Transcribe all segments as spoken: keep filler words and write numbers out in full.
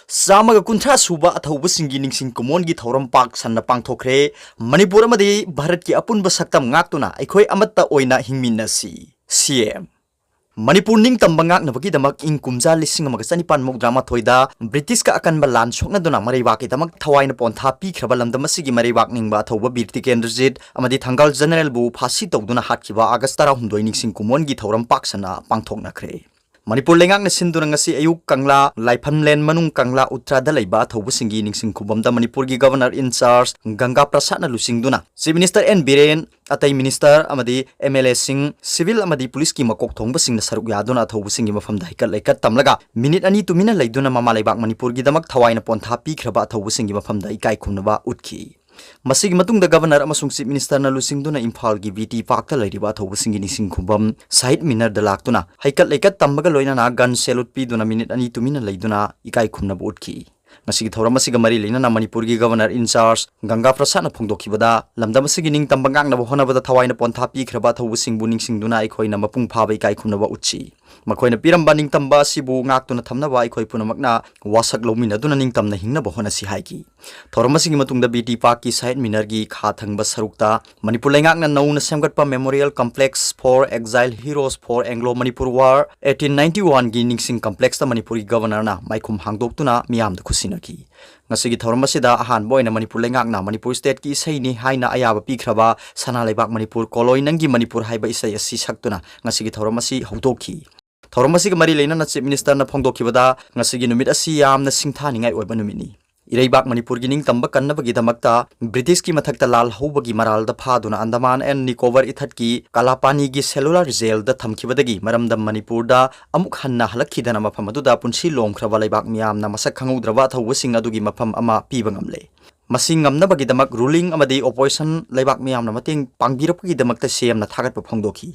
ꯆꯥꯝꯃꯒ ꯀꯨꯟꯊ꯭ꯔꯥ ꯁꯨꯕ ꯑꯊꯧꯕꯁꯤꯡꯒꯤ ꯅꯤꯡꯁꯤꯡ ꯀꯨꯝꯑꯣꯟꯒꯤ ꯊꯧꯔꯝ ꯄꯥꯛ ꯁꯟꯅ ꯄꯥꯡꯊꯣꯛꯈ꯭ꯔꯦ꯫ ꯃꯅꯤꯄꯨꯔ ꯑꯃꯗꯤ ꯚꯥꯔꯠꯀꯤ ꯑꯄꯨꯟꯕ ꯁꯛꯇꯝ ꯉꯥꯛꯇꯨꯅ ꯑꯩꯈꯣꯏ ꯑꯃꯠꯇ ꯑꯣꯏꯅ ꯍꯤꯡꯃꯤꯟꯅꯁꯤ꯫ ꯁꯤ ꯑꯦꯝ꯫ ꯃꯅꯤꯄꯨꯔ ꯅꯤꯡꯇꯝꯕ ꯉꯥꯛꯅꯕꯒꯤꯗꯃꯛ ꯏꯪ ꯀꯨꯝꯖꯥ ꯂꯤꯁꯤꯡ ꯑꯃꯒ ꯆꯅꯤꯄꯥꯟ ꯃꯧꯗ꯭ꯔꯥ ꯃꯥꯊꯣꯏꯗ ꯕ꯭ꯔꯤꯇꯤꯁꯀ ꯑꯀꯟꯕ ꯂꯥꯟ ꯁꯣꯛꯅꯗꯨꯅ ꯃꯔꯩꯕꯥꯛꯀꯤꯗꯃꯛ ꯊꯋꯥꯏꯅ ꯄꯣꯟꯊꯥ ꯄꯤꯈ꯭ꯔꯕ ꯂꯝꯗꯝ ꯑꯁꯤꯒꯤ ꯃꯔꯩꯕꯥꯛ ꯅꯤꯡꯕ ꯑꯊꯧꯕ ꯕꯤꯔ ꯇꯤꯀꯦꯟꯗ꯭ꯔꯖꯤꯠ ꯑꯃꯗꯤ ꯊꯪꯒꯥꯜ ꯖꯦꯅꯔꯦꯜꯕꯨ ꯐꯥꯁꯤ ꯇꯧꯗꯨꯅ ꯍꯥꯠꯈꯤꯕ ꯑꯥꯒꯁ ꯇꯔꯥꯍꯨꯝꯗꯣꯏ ꯅꯤꯡꯁꯤꯡ ꯀꯨꯝꯑꯣꯟꯒꯤ ꯊꯧꯔꯝ ꯄꯥꯛ ꯁꯟꯅ ꯄꯥꯡꯊꯣꯛꯅꯈ꯭ꯔꯦ꯫ ꯃꯅꯤꯄꯨꯔ ꯂꯩꯉꯥꯛꯅ ꯁꯤꯟꯗꯨꯅ ꯉꯁꯤ ꯑꯌꯨꯛ ꯀꯪꯂꯥ, ꯂꯥꯏꯐꯝꯂꯦꯟ ꯃꯅꯨꯡ ꯀꯪꯂꯥ ꯎꯇ꯭ꯔꯥꯗ ꯂꯩꯕ ꯑꯊꯧꯕꯁꯤꯡꯒꯤ ꯅꯤꯡꯁꯤꯡ ꯈꯨꯕꯝꯗ ꯃꯅꯤꯄꯨꯔꯒꯤ Governor in charge ꯒꯪꯒꯥ ꯄ꯭ꯔꯁꯥꯗꯅ ꯂꯨꯆꯤꯡꯗꯨꯅ Chief Minister ꯑꯦꯟ ꯕꯤꯔꯦꯟ, ꯑꯇꯩ ꯃꯤꯅꯤꯁꯇꯔ ꯑꯃꯗꯤ ꯑꯦꯝ ꯑꯦꯜ ꯑꯦꯁꯤꯡ, ꯁꯤꯚꯤꯜ ꯑꯃꯗꯤ ꯄꯨꯂꯤꯁꯀꯤ ꯃꯀꯣꯛ ꯊꯣꯡꯕꯁꯤꯡꯅ ꯁꯔꯨꯛ ꯌꯥꯗꯨꯅ ꯑꯊꯧꯕꯁꯤꯡꯒꯤ ꯃꯐꯝꯗ ꯍꯩꯀꯠ ꯂꯩꯀꯠ ꯇꯝꯂꯒ ꯃꯤꯅꯤꯠ ꯑꯅꯤ ꯇꯨꯃꯤꯟꯅ ꯂꯩꯗꯨꯅ ꯃꯃꯥ ꯂꯩꯕꯥꯛ ꯃꯅꯤꯄꯨꯔꯒꯤꯗꯃꯛ ꯊꯋꯥꯏꯅ ꯄꯣꯟꯊꯥ ꯄꯤꯈ꯭ꯔꯕ ꯑꯊꯧꯕꯁꯤꯡꯒꯤ ꯃꯐꯝꯗ ꯏꯀꯥꯏ ꯈꯨꯝꯅꯕ ꯎꯠꯈꯤ꯫ ꯃꯁꯤꯒꯤ ꯃꯇꯨꯡꯗ Governor ꯑꯃꯁꯨꯡ Chief Ministerꯅ ꯂꯨꯆꯤꯡꯗꯨꯅ ꯏꯝꯐꯥꯜꯒꯤ ꯕꯤ ꯇꯤ ꯄꯥꯔꯛꯇ ꯂꯩꯔꯤꯕ ꯑꯊꯧꯕꯁꯤꯡꯒꯤ ꯅꯤꯡꯁꯤꯡ ꯈꯨꯕꯝ ꯁꯍꯤꯗ ꯃꯤꯅꯔꯗ ꯂꯥꯛꯇꯨꯅ ꯍꯩꯀꯠ ꯂꯩꯀꯠ ꯇꯝꯕꯒ ꯂꯣꯏꯅꯅ gun salute ꯄꯤꯗꯨꯅ ꯃꯤꯅꯤꯠ ꯑꯅꯤ ꯇꯨꯃꯤꯟꯅ ꯂꯩꯗꯨꯅ ꯏꯀꯥꯏ ꯈꯨꯝꯅꯕ ꯎꯠꯈꯤ꯫ ꯉꯁꯤꯒꯤ ꯊꯧꯔꯝ ꯑꯁꯤꯒ ꯃꯔꯤ ꯂꯩꯅꯅ ꯃꯅꯤꯄꯨꯔꯒꯤ Governor in charge ꯒꯪꯒꯥ ꯄ꯭ꯔꯁꯥꯗꯅ ꯐꯣꯡꯗꯣꯛꯈꯤꯕꯗ, ꯂꯝꯗꯝ ꯑꯁꯤꯒꯤ ꯅꯤꯡꯇꯝꯕ ꯉꯥꯛꯅꯕ ꯍꯣꯠꯅꯕꯗ ꯊꯋꯥꯏꯅ ꯄꯣꯟꯊꯥ ꯄꯤꯈ꯭ꯔꯕ ꯑꯊꯧꯕꯁꯤꯡꯕꯨ ꯅꯤꯡꯁꯤꯡꯗꯨꯅ ꯑꯩꯈꯣꯏꯅ ꯃꯄꯨꯡ ꯐꯥꯕ ꯏꯀꯥꯏ ꯈꯨꯝꯅꯕ ꯎꯠꯁꯤ꯫ ꯃꯈꯣꯏꯅ ꯄꯤꯔꯝꯕ ꯅꯤꯡꯇꯝꯕ ꯑꯁꯤꯕꯨ ꯉꯥꯛꯇꯨꯅ ꯊꯝꯅꯕ ꯑꯩꯈꯣꯏ ꯄꯨꯝꯅꯃꯛꯅ ꯋꯥꯁꯛ ꯂꯧꯃꯤꯟꯅꯗꯨꯅ ꯅꯤꯡꯇꯝꯅ ꯍꯤꯡꯅꯕ ꯍꯣꯠꯅꯁꯤ ꯍꯥꯏꯈꯤ꯫ ꯊꯧꯔꯝ ꯑꯁꯤꯒꯤ ꯃꯇꯨꯡꯗ ꯕꯤ ꯇꯤ ꯄꯥꯔꯛꯀꯤ ꯁꯍꯤꯗ ꯃꯤꯅꯔꯒꯤ ꯈꯥ ꯊꯪꯕ ꯁꯔꯨꯛꯇ ꯃꯅꯤꯄꯨꯔ ꯂꯩꯉꯥꯛꯅ ꯅꯧꯅ ꯁꯦꯝꯒꯠꯄ Memorial Complex for Exile Heroes for Anglo Manipur War eighteen ninety oneꯒꯤ ꯅꯤꯡꯁꯤꯡ complexꯇ ꯃꯅꯤꯄꯨꯔꯒꯤ Governorꯅ ꯃꯥꯏꯈꯨꯝ ꯍꯥꯡꯗꯣꯛꯇꯨꯅ ꯃꯤꯌꯥꯝꯗ ꯈꯨꯠꯁꯤꯟꯅꯈꯤ꯫ ꯉꯁꯤꯒꯤ ꯊꯧꯔꯝ ꯑꯁꯤꯗ ꯑꯍꯥꯟꯕ ꯑꯣꯏꯅ ꯃꯅꯤꯄꯨꯔ ꯂꯩꯉꯥꯛꯅ ꯃꯅꯤꯄꯨꯔ stateꯀꯤ ꯏꯁꯩꯅꯤ ꯍꯥꯏꯅ ꯑꯌꯥꯕ ꯄꯤꯈ꯭ꯔꯕ ꯁꯅꯥ ꯂꯩꯕꯥꯛ ꯃꯅꯤꯄꯨꯔ, ꯀꯣꯂꯣꯏ ꯅꯪꯒꯤ ꯃꯅꯤꯄꯨꯔ ꯍꯥꯏꯕ ꯏꯁꯩ ꯑꯁꯤ ꯁꯛꯇꯨꯅ ꯉꯁꯤꯒꯤ ꯊꯧꯔꯝ ꯑꯁꯤ ꯍꯧꯗꯣꯛꯈꯤ꯫ ꯊꯧꯔꯝ ꯑꯁꯤꯒ ꯃꯔꯤ ꯂꯩꯅꯅ Chief Ministerꯅ ꯐꯣꯡꯗꯣꯛꯈꯤꯕꯗ, ꯉꯁꯤꯒꯤ ꯅꯨꯃꯤꯠ ꯑꯁꯤ ꯌꯥꯝꯅ ꯁꯤꯡꯊꯥꯅꯤꯡꯉꯥꯏ ꯑꯣꯏꯕ ꯅꯨꯃꯤꯠꯅꯤ꯫ ꯏꯔꯩꯕꯥꯛ ꯃꯅꯤꯄꯨꯔꯒꯤ ꯅꯤꯡꯇꯝꯕ ꯀꯟꯅꯕꯒꯤꯗꯃꯛꯇ ꯕ꯭ꯔꯤꯇꯤꯁꯀꯤ ꯃꯊꯛꯇ ꯂꯥꯜ ꯍꯧꯕꯒꯤ ꯃꯔꯥꯜꯗ ꯐꯥꯗꯨꯅ ꯑꯟꯗꯃꯥꯟ and ꯅꯤꯀꯣꯕꯔ ꯏꯊꯠꯀꯤ ꯀꯂꯥꯄꯥꯅꯤꯒꯤ cellular jailꯗ ꯊꯝꯈꯤꯕꯗꯒꯤ ꯃꯔꯝꯗꯝ ꯃꯅꯤꯄꯨꯔꯗ ꯑꯃꯨꯛ ꯍꯟꯅ ꯍꯜꯂꯛꯈꯤꯗꯅ ꯃꯐꯝ ꯑꯗꯨꯗ ꯄꯨꯟꯁꯤ ꯂꯣꯝꯈ꯭ꯔꯕ ꯂꯩꯕꯥꯛ ꯃꯤꯌꯥꯝꯅ ꯃꯁꯛ ꯈꯪꯍꯧꯗ꯭ꯔꯕ ꯑꯊꯧꯕꯁꯤꯡ ꯑꯗꯨꯒꯤ ꯃꯐꯝ ꯑꯃ ꯄꯤꯕ ꯉꯝꯂꯦ꯫ ꯃꯁꯤ ꯉꯝꯅꯕꯒꯤꯗꯃꯛ ruling ꯑꯃꯗꯤ opposition ꯂꯩꯕꯥꯛ ꯃꯤꯌꯥꯝꯅ ꯃꯇꯦꯡ ꯄꯥꯡꯕꯤꯔꯛꯄꯒꯤꯗꯃꯛꯇ ꯁꯤ ꯑꯦꯝꯅ ꯊꯥꯒꯠꯄ ꯐꯣꯡꯗꯣꯛꯈꯤ꯫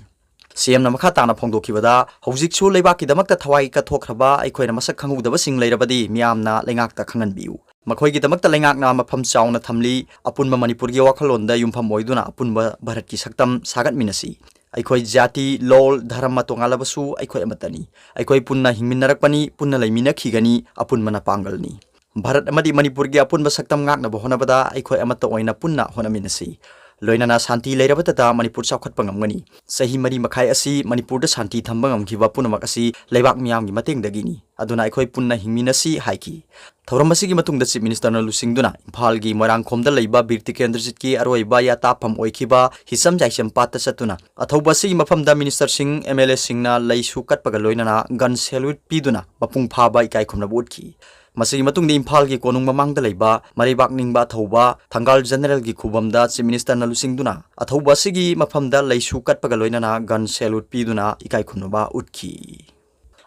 ꯁꯤ ꯑꯦꯝꯅ ꯃꯈꯥ ꯇꯥꯅ ꯐꯣꯡꯗꯣꯛꯈꯤꯕꯗ, ꯍꯧꯖꯤꯛꯁꯨ ꯂꯩꯕꯥꯛꯀꯤꯗꯃꯛꯇ ꯊꯋꯥꯏ ꯀꯠꯊꯣꯛꯈ꯭ꯔꯕ ꯑꯩꯈꯣꯏꯅ ꯃꯁꯛ ꯈꯪꯍꯧꯗꯕꯁꯤꯡ ꯂꯩꯔꯕꯗꯤ ꯃꯤꯌꯥꯝꯅ ꯂꯩꯉꯥꯛꯇ ꯈꯪꯍꯟꯕꯤꯌꯨ꯫ ꯃꯈꯣꯏꯒꯤꯗꯃꯛꯇ ꯂꯩꯉꯥꯛꯅ ꯃꯐꯝ ꯆꯥꯎꯅ ꯊꯝꯂꯤ꯫ ꯑꯄꯨꯟꯕ ꯃꯅꯤꯄꯨꯔꯒꯤ ꯋꯥꯈꯜꯂꯣꯟꯗ ꯌꯨꯝꯐꯝ ꯑꯣꯏꯗꯨꯅ ꯑꯄꯨꯟꯕ ꯚꯥꯔꯠꯀꯤ ꯁꯛꯇꯝ ꯁꯥꯒꯠꯃꯤꯟꯅꯁꯤ꯫ ꯑꯩꯈꯣꯏ ꯖꯥꯇꯤ, ꯂꯣꯜ, ꯙꯔꯃ ꯇꯣꯉꯥꯜꯂꯕꯁꯨ ꯑꯩꯈꯣꯏ ꯑꯃꯠꯇꯅꯤ꯫ ꯑꯩꯈꯣꯏ ꯄꯨꯟꯅ ꯍꯤꯡꯃꯤꯟꯅꯔꯛꯄꯅꯤ, ꯄꯨꯟꯅ ꯂꯩꯃꯤꯟꯅꯈꯤꯒꯅꯤ, ꯑꯄꯨꯟꯕꯅ ꯄꯥꯡꯒꯜꯅꯤ꯫ ꯚꯥꯔꯠ ꯑꯃꯗꯤ ꯃꯅꯤꯄꯨꯔꯒꯤ ꯑꯄꯨꯟꯕ ꯁꯛꯇꯝ ꯉꯥꯛꯅꯕ ꯍꯣꯠꯅꯕꯗ ꯑꯩꯈꯣꯏ ꯑꯃꯠꯇ ꯑꯣꯏꯅ ꯄꯨꯟꯅ ꯍꯣꯠꯅꯃꯤꯟꯅꯁꯤ꯫ ꯂꯣꯏꯅꯅ ꯁꯥꯟꯇꯤ ꯂꯩꯔꯕꯇꯗ ꯃꯅꯤꯄꯨꯔ ꯆꯥꯎꯈꯠꯄ ꯉꯝꯒꯅꯤ꯫ ꯆꯍꯤ ꯃꯔꯤ ꯃꯈꯥꯏ ꯑꯁꯤ ꯃꯅꯤꯄꯨꯔꯗ ꯁꯥꯟꯇꯤ ꯊꯝꯕ ꯉꯝꯈꯤꯕ ꯄꯨꯝꯅꯃꯛ ꯑꯁꯤ ꯂꯩꯕꯥꯛ ꯃꯤꯌꯥꯝꯒꯤ ꯃꯇꯦꯡꯗꯒꯤꯅꯤ꯫ ꯑꯗꯨꯅ ꯑꯩꯈꯣꯏ ꯄꯨꯟꯅ ꯍꯤꯡꯃꯤꯟꯅꯁꯤ ꯍꯥꯏꯈꯤ꯫ ꯊꯧꯔꯝ ꯑꯁꯤꯒꯤ ꯃꯇꯨꯡꯗ Chief Ministerꯅ ꯂꯨꯆꯤꯡꯗꯨꯅ ꯏꯝꯐꯥꯜꯒꯤ ꯃꯣꯏꯔꯥꯡꯈꯣꯝꯗ ꯂꯩꯕ ꯕꯤꯔ ꯇꯤꯀꯦꯟꯗ꯭ꯔꯖꯤꯠꯀꯤ ꯑꯔꯣꯏꯕ ꯌꯥꯇꯥꯐꯝ ꯑꯣꯏꯈꯤꯕ ꯍꯤꯁꯝ ꯖꯥꯏꯁꯝ ꯄꯥꯠꯇ ꯆꯠꯇꯨꯅ ꯑꯊꯧꯕ ꯑꯁꯤꯒꯤ ꯃꯐꯝꯗ ministerꯁꯤꯡ, MLAꯁꯤꯡꯅ ꯂꯩꯁꯨ ꯀꯠꯄꯒ ꯂꯣꯏꯅꯅ gun salute ꯄꯤꯗꯨꯅ ꯃꯄꯨꯡ ꯐꯥꯕ ꯏꯀꯥꯏ ꯈꯨꯝꯅꯕ ꯎꯠꯈꯤ꯫ ꯃꯁꯤꯒꯤ ꯃꯇꯨꯡꯗ ꯏꯝꯐꯥꯜꯒꯤ ꯀꯣꯅꯨꯡ ꯃꯃꯥꯡꯗ ꯂꯩꯕ ꯃꯔꯩꯕꯥꯛ ꯅꯤꯡꯕ ꯑꯊꯧꯕ ꯊꯪꯒꯥꯜ Generalꯒꯤ ꯈꯨꯕꯝꯗ Chief Ministerꯅ ꯂꯨꯆꯤꯡꯗꯨꯅ ꯑꯊꯧꯕ ꯑꯁꯤꯒꯤ ꯃꯐꯝꯗ ꯂꯩꯁꯨ ꯀꯠꯄꯒ ꯂꯣꯏꯅꯅ gun salute ꯄꯤꯗꯨꯅ ꯏꯀꯥꯏ ꯈꯨꯝꯅꯕ ꯎꯠꯈꯤ꯫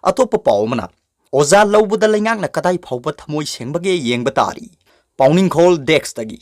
ꯑꯇꯣꯞꯄ ꯄꯥꯎ ꯑꯃꯅ, ꯑꯣꯖꯥ ꯂꯧꯕꯗ ꯂꯩꯉꯥꯛꯅ ꯀꯗꯥꯏ ꯐꯥꯎꯕ ꯊꯃꯣꯏ ꯁꯦꯡꯕꯒꯦ ꯌꯦꯡꯕ ꯇꯥꯔꯤ꯫ ꯄꯥꯎꯅꯤꯡꯈꯣꯜ deskꯇꯒꯤ꯫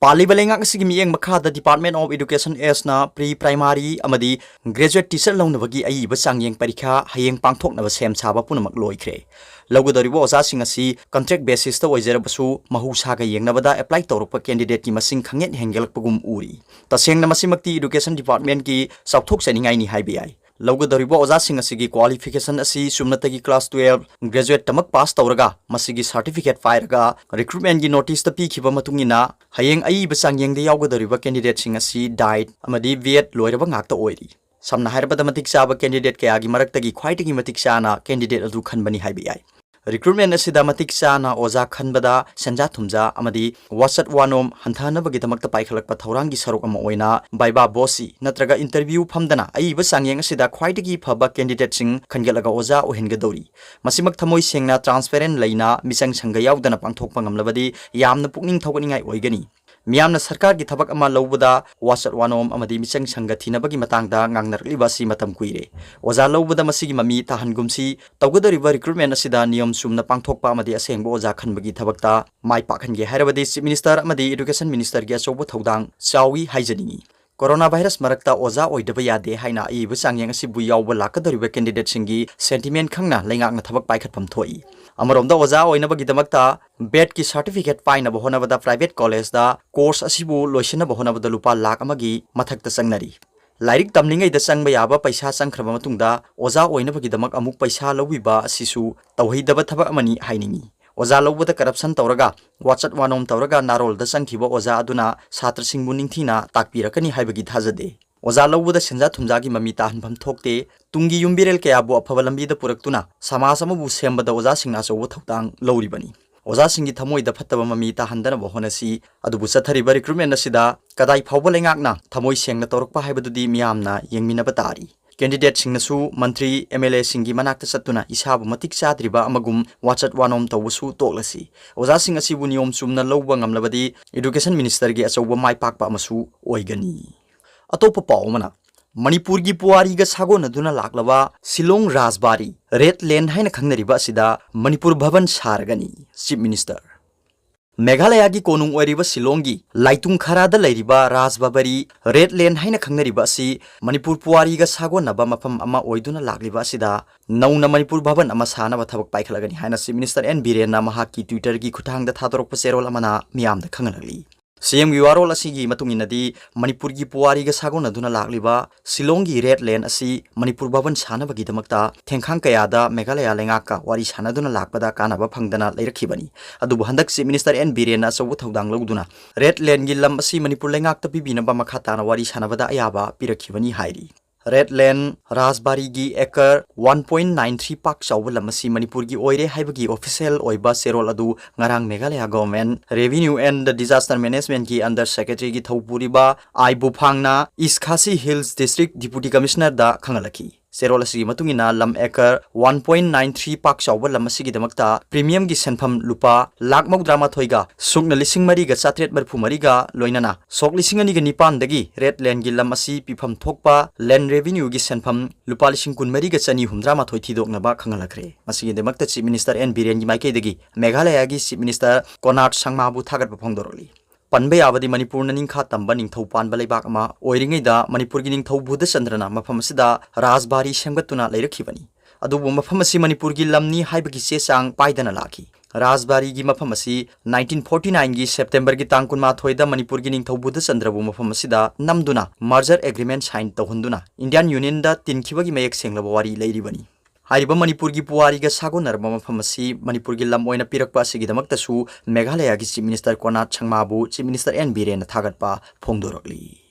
ꯄꯥꯜꯂꯤꯕ ꯂꯩꯉꯥꯛ ꯑꯁꯤꯒꯤ ꯃꯤꯠꯌꯦꯡ ꯃꯈꯥꯗ Department of Educationꯅ pre primary ꯑꯃꯗꯤ graduate teacher ꯂꯧꯅꯕꯒꯤ ꯑꯏꯕ ꯆꯥꯡꯌꯦꯡ ꯄꯔꯤꯈꯥ ꯍꯌꯦꯡ ꯄꯥꯡꯊꯣꯛꯅꯕ ꯁꯦꯝ ꯁꯥꯕ ꯄꯨꯝꯅꯃꯛ ꯂꯣꯏꯈ꯭ꯔꯦ꯫ ꯂꯧꯒꯗꯧꯔꯤꯕ ꯑꯣꯖꯥꯁꯤꯡ ꯑꯁꯤ contract basisꯇ ꯑꯣꯏꯖꯔꯕꯁꯨ, ꯃꯍꯧꯁꯥꯒ ꯌꯦꯡꯅꯕꯗ apply ꯇꯧꯔꯛꯄ candidateꯀꯤ ꯃꯁꯤꯡ ꯈꯪꯍꯦꯟ ꯍꯦꯟꯒꯠꯂꯛꯄꯒꯨꯝ ꯎꯔꯤ꯫ ꯇꯁꯦꯡꯅ ꯃꯁꯤꯃꯛꯇꯤ Education Departmentꯀꯤ ꯆꯥꯎꯊꯣꯛꯆꯅꯤꯡꯉꯥꯏꯅꯤ ꯍꯥꯏꯕ ꯌꯥꯏ꯫ ꯂꯧꯒꯗꯧꯔꯤꯕ ꯑꯣꯖꯥꯁꯤꯡ ꯑꯁꯤꯒꯤ qualification ꯑꯁꯤ ꯆꯨꯝꯅꯇꯒꯤ class twelve, graduate ꯇꯃꯛ pass ꯇꯧꯔꯒ ꯃꯁꯤꯒꯤ certificate ꯄꯥꯏꯔꯒ recruitmentꯀꯤ noticeꯇ ꯄꯤꯈꯤꯕ ꯃꯇꯨꯡ ꯏꯟꯅ ꯍꯌꯦꯡ ꯑꯏꯕ ꯆꯥꯡꯌꯦꯡꯗ ꯌꯥꯎꯒꯗꯧꯔꯤꯕ candidateꯁꯤꯡ ꯑꯁꯤ diet ꯑꯃꯗꯤ B.Ed ꯂꯣꯏꯔꯕ ꯉꯥꯛꯇ ꯑꯣꯏꯔꯤ꯫ ꯁꯝꯅ ꯍꯥꯏꯔꯕꯗ, ꯃꯇꯤꯛ ꯆꯥꯕ candidate ꯀꯌꯥꯒꯤ ꯃꯔꯛꯇꯒꯤ ꯈ꯭ꯋꯥꯏꯗꯒꯤ ꯃꯇꯤꯛ ꯆꯥꯅ candidate ꯑꯗꯨ ꯈꯟꯕꯅꯤ ꯍꯥꯏꯕ ꯌꯥꯏ꯫ Recruitment ꯑꯁꯤꯗ ꯃꯇꯤꯛ ꯆꯥꯅ ꯑꯣꯖꯥ ꯈꯟꯕꯗ ꯁꯦꯟꯖꯥ ꯊꯨꯝꯖꯥ ꯑꯃꯗꯤ ꯋꯥꯆꯠ ꯋꯥꯅꯣꯝ ꯍꯟꯊꯍꯟꯅꯕꯒꯤꯗꯃꯛꯇ ꯄꯥꯏꯈꯠꯂꯛꯄ ꯊꯧꯔꯥꯡꯒꯤ ꯁꯔꯨꯛ ꯑꯃ ꯑꯣꯏꯅ viva voce ꯅꯠꯇ꯭ꯔꯒ interview ꯐꯝꯗꯅ ꯑꯏꯕ ꯆꯥꯡꯌꯦꯡ ꯑꯁꯤꯗ ꯈ꯭ꯋꯥꯏꯗꯒꯤ ꯐꯕ candidateꯁꯤꯡ ꯈꯟꯒꯠꯂꯒ ꯑꯣꯖꯥ ꯑꯣꯏꯍꯟꯒꯗꯧꯔꯤ꯫ ꯃꯁꯤꯃꯛ ꯊꯃꯣꯏ ꯁꯦꯡꯅ, transparent ꯂꯩꯅ, ꯃꯤꯆꯪ ꯁꯪꯒ ꯌꯥꯎꯗꯅ ꯄꯥꯡꯊꯣꯛꯄ ꯉꯝꯂꯕꯗꯤ ꯌꯥꯝꯅ ꯄꯨꯛꯅꯤꯡ ꯊꯧꯒꯠꯅꯤꯡꯉꯥꯏ ꯑꯣꯏꯒꯅꯤ꯫ ꯃꯤꯌꯥꯝꯅ ꯁꯔꯀꯥꯔꯒꯤ ꯊꯕꯛ ꯑꯃ ꯂꯧꯕꯗ ꯋꯥꯆꯠ ꯋꯥꯅꯣꯝ ꯑꯃꯗꯤ ꯃꯤꯆꯪ ꯁꯪꯒ ꯊꯤꯅꯕꯒꯤ ꯃꯇꯥꯡꯗ ꯉꯥꯡꯅꯔꯛꯂꯤꯕ ꯑꯁꯤ ꯃꯇꯝ ꯀꯨꯏꯔꯦ꯫ ꯑꯣꯖꯥ ꯂꯧꯕꯗ ꯃꯁꯤꯒꯤ ꯃꯃꯤ ꯇꯥꯍꯟꯒꯨꯝꯁꯤ꯫ ꯇꯧꯒꯗꯧꯔꯤꯕ recruitment ꯑꯁꯤꯗ ꯅꯤꯌꯣꯝ ꯆꯨꯝꯅ ꯄꯥꯡꯊꯣꯛꯄ ꯑꯃꯗꯤ ꯑꯁꯦꯡꯕ ꯑꯣꯖꯥ ꯈꯟꯕꯒꯤ ꯊꯕꯛꯇ ꯃꯥꯏ ꯄꯥꯛꯍꯟꯒꯦ ꯍꯥꯏꯔꯕꯗꯤ Chief Minister ꯑꯃꯗꯤ Education Ministerꯒꯤ ꯑꯆꯧꯕ ꯊꯧꯗꯥꯡ ꯆꯥꯎꯏ ꯍꯥꯏꯖꯅꯤꯡꯏ꯫ Corona virus ꯃꯔꯛꯇ ꯑꯣꯖꯥ ꯑꯣꯏꯗꯕ ꯌꯥꯗꯦ ꯍꯥꯏꯅ ꯑꯏꯕ ꯆꯥꯡꯌꯦꯡ ꯑꯁꯤꯕꯨ ꯌꯥꯎꯕ ꯂꯥꯛꯀꯗꯧꯔꯤꯕ candidateꯁꯤꯡꯒꯤ sentiment ꯈꯪꯅ ꯂꯩꯉꯥꯛꯅ ꯊꯕꯛ ꯄꯥꯏꯈꯠꯐꯝ ꯊꯣꯛꯏ꯫ ꯑꯃꯔꯣꯝꯗ ꯑꯣꯖꯥ ꯑꯣꯏꯅꯕꯒꯤꯗꯃꯛꯇ B.Edꯀꯤ certificate ꯄꯥꯏꯅꯕ ꯍꯣꯠꯅꯕꯗ private collegeꯇ course ꯑꯁꯤꯕꯨ ꯂꯣꯏꯁꯤꯟꯅꯕ ꯍꯣꯠꯅꯕꯗ ꯂꯨꯄꯥ ꯂꯥꯈ ꯑꯃꯒꯤ ꯃꯊꯛꯇ ꯆꯪꯅꯔꯤ꯫ ꯂꯥꯏꯔꯤꯛ ꯇꯝꯂꯤꯉꯩꯗ ꯆꯪꯕ ꯌꯥꯕ ꯄꯩꯁꯥ ꯆꯪꯈ꯭ꯔꯕ ꯃꯇꯨꯡꯗ ꯑꯣꯖꯥ ꯑꯣꯏꯅꯕꯒꯤꯗꯃꯛ ꯑꯃꯨꯛ ꯄꯩꯁꯥ ꯂꯧꯕꯤꯕ ꯑꯁꯤꯁꯨ ꯇꯧꯍꯩꯗꯕ ꯊꯕꯛ ꯑꯃꯅꯤ ꯍꯥꯏꯅꯤꯡꯏ꯫ ꯑꯣꯖꯥ ꯂꯧꯕꯗ corruption ꯇꯧꯔꯒ, ꯋꯥꯆꯠ ꯋꯥꯅꯣꯝ ꯇꯧꯔꯒ ꯅꯥꯔꯣꯜꯗ ꯆꯪꯈꯤꯕ ꯑꯣꯖꯥ ꯑꯗꯨꯅ ꯁꯥꯇ꯭ꯔꯁꯤꯡꯕꯨ ꯅꯤꯡꯊꯤꯅ ꯇꯥꯛꯄꯤꯔꯛꯀꯅꯤ ꯍꯥꯏꯕꯒꯤ ꯊꯥꯖꯗꯦ꯫ ꯑꯣꯖꯥ ꯂꯧꯕꯗ ꯁꯦꯟꯖꯥ ꯊꯨꯝꯖꯥꯒꯤ ꯃꯃꯤ ꯇꯥꯍꯟꯐꯝ ꯊꯣꯛꯇꯦ꯫ ꯇꯨꯡꯒꯤ ꯌꯨꯝꯕꯤꯔꯦꯜ ꯀꯌꯥꯕꯨ ꯑꯐꯕ ꯂꯝꯕꯤꯗ ꯄꯨꯔꯛꯇꯨꯅ ꯁꯃꯥꯖ ꯑꯃꯕꯨ ꯁꯦꯝꯕꯗ ꯑꯣꯖꯥꯁꯤꯡꯅ ꯑꯆꯧꯕ ꯊꯧꯗꯥꯡ ꯂꯧꯔꯤꯕꯅꯤ꯫ ꯑꯣꯖꯥꯁꯤꯡꯒꯤ ꯊꯃꯣꯏꯗ ꯐꯠꯇꯕ ꯃꯃꯤ ꯇꯥꯍꯟꯗꯅꯕ ꯍꯣꯠꯅꯁꯤ꯫ ꯑꯗꯨꯕꯨ ꯆꯠꯊꯔꯤꯕ recruitment ꯑꯁꯤꯗ ꯀꯗꯥꯏ ꯐꯥꯎꯕ ꯂꯩꯉꯥꯛꯅ ꯊꯃꯣꯏ ꯁꯦꯡꯅ ꯇꯧꯔꯛꯄ ꯍꯥꯏꯕꯗꯨꯗꯤ ꯃꯤꯌꯥꯝꯅ ꯌꯦꯡꯃꯤꯟꯅꯕ ꯇꯥꯔꯤ꯫ Candidateꯁꯤꯡꯅꯁꯨ ꯃꯟꯇ꯭ꯔꯤ, MLAꯁꯤꯡꯒꯤ ꯃꯅꯥꯛꯇ ꯆꯠꯇꯨꯅ ꯏꯁꯥꯕꯨ ꯃꯇꯤꯛ ꯆꯥꯗ꯭ꯔꯤꯕ ꯑꯃꯒꯨꯝ ꯋꯥꯆꯠ ꯋꯥꯅꯣꯝ ꯇꯧꯕꯁꯨ ꯇꯣꯛꯂꯁꯤ꯫ ꯑꯣꯖꯥꯁꯤꯡ ꯑꯁꯤꯕꯨ ꯅꯤꯌꯣꯝ ꯆꯨꯝꯅ ꯂꯧꯕ ꯉꯝꯂꯕꯗꯤ Education Ministerꯒꯤ ꯑꯆꯧꯕ ꯃꯥꯏ ꯄꯥꯛꯄ ꯑꯃꯁꯨ ꯑꯣꯏꯒꯅꯤ꯫ ꯑꯇꯣꯞꯄ ꯄꯥꯎ ꯑꯃꯅ, ꯃꯅꯤꯄꯨꯔꯒꯤ ꯄꯨꯋꯥꯔꯤꯒ ꯁꯥꯒꯣꯟꯅꯗꯨꯅ ꯂꯥꯛꯂꯕ ꯁꯤꯂꯣꯡ ꯔꯥꯖꯕꯥꯔꯤ, Red Lane ꯍꯥꯏꯅ ꯈꯪꯅꯔꯤꯕ ꯑꯁꯤꯗ ꯃꯅꯤꯄꯨꯔ ꯚꯕꯟ ꯁꯥꯔꯒꯅꯤ, Chief Minister꯫ ꯃꯦꯘꯥꯂꯌꯥꯒꯤ ꯀꯣꯅꯨꯡ ꯑꯣꯏꯔꯤꯕ ꯁꯤꯂꯣꯡꯒꯤ ꯂꯥꯏꯇꯨꯡ ꯈꯔꯥꯗ ꯂꯩꯔꯤꯕ ꯔꯥꯖꯕꯥꯔꯤ, Red Lane ꯍꯥꯏꯅ ꯈꯪꯅꯔꯤꯕ ꯑꯁꯤ ꯃꯅꯤꯄꯨꯔ ꯄꯨꯋꯥꯔꯤꯒ ꯁꯥꯒꯣꯟꯅꯕ ꯃꯐꯝ ꯑꯃ ꯑꯣꯏꯗꯨꯅ ꯂꯥꯛꯂꯤꯕ ꯑꯁꯤꯗ ꯅꯧꯅ ꯃꯅꯤꯄꯨꯔ ꯚꯕꯟ ꯑꯃ ꯁꯥꯅꯕ ꯊꯕꯛ ꯄꯥꯏꯈꯠꯂꯒꯅꯤ ꯍꯥꯏꯅ Chief Minister N ꯕꯤꯔꯦꯟꯅ ꯃꯍꯥꯛꯀꯤ Twitterꯒꯤ ꯈꯨꯠꯊꯥꯡꯗ ꯊꯥꯗꯣꯔꯛꯄ ꯆꯦꯔꯣꯜ ꯑꯃꯅ ꯃꯤꯌꯥꯝꯗ ꯈꯪꯍꯜꯂꯛꯂꯤ꯫ CMꯒꯤ ꯋꯥꯔꯣꯜ ꯑꯁꯤꯒꯤ ꯃꯇꯨꯡ ꯏꯟꯅꯗꯤ, ꯃꯅꯤꯄꯨꯔꯒꯤ ꯄꯨꯋꯥꯔꯤꯒ ꯁꯥꯒꯣꯟꯅꯗꯨꯅ ꯂꯥꯛꯂꯤꯕ ꯁꯤꯂꯣꯡꯒꯤ Red Lane ꯑꯁꯤ ꯃꯅꯤꯄꯨꯔ ꯚꯕꯟ ꯁꯥꯅꯕꯒꯤꯗꯃꯛꯇ ꯊꯦꯡꯈꯥꯡ ꯀꯌꯥꯗ ꯃꯦꯘꯥꯂꯌꯥ ꯂꯩꯉꯥꯛꯀ ꯋꯥꯔꯤ ꯁꯥꯅꯗꯨꯅ ꯂꯥꯛꯄꯗ ꯀꯥꯟꯅꯕ ꯐꯪꯗꯅ ꯂꯩꯔꯛꯈꯤꯕꯅꯤ꯫ ꯑꯗꯨꯕꯨ ꯍꯟꯗꯛ Chief Minister N ꯕꯤꯔꯦꯟꯅ ꯑꯆꯧꯕ ꯊꯧꯗꯥꯡ ꯂꯧꯗꯨꯅ Red Laneꯒꯤ ꯂꯝ ꯑꯁꯤ ꯃꯅꯤꯄꯨꯔ ꯂꯩꯉꯥꯛꯇ ꯄꯤꯕꯤꯅꯕ ꯃꯈꯥ ꯇꯥꯅ ꯋꯥꯔꯤ ꯁꯥꯅꯕꯗ ꯑꯌꯥꯕ ꯄꯤꯔꯛꯈꯤꯕꯅꯤ ꯍꯥꯏꯔꯤ꯫ Red Lane ꯔꯥꯖꯕꯥꯔꯤꯒꯤ acre one point nine three ꯄꯥꯛ ꯆꯥꯎꯕ ꯂꯝ ꯑꯁꯤ ꯃꯅꯤꯄꯨꯔꯒꯤ ꯑꯣꯏꯔꯦ ꯍꯥꯏꯕꯒꯤ official ꯑꯣꯏꯕ ꯆꯦꯔꯣꯜ ꯑꯗꯨ ꯉꯔꯥꯡ Meghalaya Government Revenue and Disaster Managementꯀꯤ Under Secretaryꯒꯤ ꯊꯧꯄꯨꯔꯤꯕ I ꯕꯨꯐꯥꯡꯅ East Khasi Hills District Deputy Commissionerꯗ ꯈꯪꯍꯜꯂꯛꯈꯤ꯫ ꯆꯦꯔꯣꯜ ꯑꯁꯤꯒꯤ ꯃꯇꯨꯡ ꯏꯟꯅ ꯂꯝ acre one point nine three ꯄꯥꯛ ꯆꯥꯎꯕ ꯂꯝ ꯑꯁꯤꯒꯤꯗꯃꯛꯇ premiumꯒꯤ ꯁꯦꯟꯐꯝ ꯂꯨꯄꯥ ꯂꯥꯈ ꯃꯧꯗ꯭ꯔꯥ ꯃꯥꯊꯣꯏꯒ ꯁꯨꯞꯅ ꯂꯤꯁꯤꯡ ꯃꯔꯤꯒ ꯆꯥꯇ꯭ꯔꯦꯠ ꯃꯔꯤꯐꯨ ꯃꯔꯤꯒ ꯂꯣꯏꯅꯅ ꯁꯣꯛ ꯂꯤꯁꯤꯡ ꯑꯅꯤꯒ ꯅꯤꯄꯥꯟꯗꯒꯤ Red Laneꯒꯤ ꯂꯝ ꯑꯁꯤ ꯄꯤꯐꯝ ꯊꯣꯛꯄ land revenueꯒꯤ ꯁꯦꯟꯐꯝ ꯂꯨꯄꯥ ꯂꯤꯁꯤꯡ ꯀꯨꯟꯃꯔꯤꯒ ꯆꯅꯤ ꯍꯨꯝꯗ꯭ꯔꯥ ꯃꯥꯊꯣꯏ ꯊꯤꯗꯣꯛꯅꯕ ꯈꯪꯍꯜꯂꯛꯈ꯭ꯔꯦ꯫ ꯃꯁꯤꯒꯤꯗꯃꯛꯇ Chief Minister N ꯕꯤꯔꯦꯟꯒꯤ ꯃꯥꯏꯀꯩꯗꯒꯤ ꯃꯦꯘꯥꯂꯌꯥꯒꯤ Chief Minister Conrad Sangmaꯕꯨ ꯊꯥꯒꯠꯄ ꯐꯣꯡꯗꯣꯔꯛꯂꯤ꯫ ꯄꯟꯕ ꯌꯥꯕꯗꯤ ꯃꯅꯤꯄꯨꯔꯅ ꯅꯤꯡꯈꯥ ꯇꯝꯕ ꯅꯤꯡꯊꯧ ꯄꯥꯟꯕ ꯂꯩꯕꯥꯛ ꯑꯃ ꯑꯣꯏꯔꯤꯉꯩꯗ ꯃꯅꯤꯄꯨꯔꯒꯤ ꯅꯤꯡꯊꯧ ꯕꯨꯙꯆꯟꯗ꯭ꯔꯅ ꯃꯐꯝ ꯑꯁꯤꯗ ꯔꯥꯖꯕꯥꯔꯤ ꯁꯦꯝꯒꯠꯇꯨꯅ ꯂꯩꯔꯛꯈꯤꯕꯅꯤ꯫ ꯑꯗꯨꯕꯨ ꯃꯐꯝ ꯑꯁꯤ ꯃꯅꯤꯄꯨꯔꯒꯤ ꯂꯝꯅꯤ ꯍꯥꯏꯕꯒꯤ ꯆꯦ ꯆꯥꯡ ꯄꯥꯏꯗꯅ ꯂꯥꯛꯈꯤ꯫ ꯔꯥꯖꯕꯥꯔꯤꯒꯤ ꯃꯐꯝ ꯑꯁꯤ nineteen forty nineꯒꯤ ꯁꯦꯞꯇꯦꯝꯕꯔꯒꯤ ꯇꯥꯡ ꯀꯨꯟꯃꯥꯊꯣꯏꯗ ꯃꯅꯤꯄꯨꯔꯒꯤ ꯅꯤꯡꯊꯧ ꯕꯨꯙꯆꯟꯗ꯭ꯔꯕꯨ ꯃꯐꯝ ꯑꯁꯤꯗ ꯅꯝꯗꯨꯅ merger agreement sign ꯇꯧꯍꯟꯗꯨꯅ Indian Unionꯗ ꯇꯤꯟꯈꯤꯕꯒꯤ ꯃꯌꯦꯛ ꯁꯦꯡꯂꯕ ꯋꯥꯔꯤ ꯂꯩꯔꯤꯕꯅꯤ꯫ ꯍꯥꯏꯔꯤꯕ ꯃꯅꯤꯄꯨꯔꯒꯤ ꯄꯨꯋꯥꯔꯤꯒ ꯁꯥꯒꯣꯟꯅꯔꯕ ꯃꯐꯝ ꯑꯁꯤ ꯃꯅꯤꯄꯨꯔꯒꯤ ꯂꯝ ꯑꯣꯏꯅ ꯄꯤꯔꯛꯄ ꯑꯁꯤꯒꯤꯗꯃꯛꯇꯁꯨ ꯃꯦꯘꯥꯂꯌꯥꯒꯤ Chief Minister ꯀꯣꯅꯥꯔꯗ ꯁꯪꯃꯥꯕꯨ Chief Minister ꯑꯦꯟ ꯕꯤꯔꯦꯟꯅ ꯊꯥꯒꯠꯄ ꯐꯣꯡꯗꯣꯔꯛꯂꯤ꯫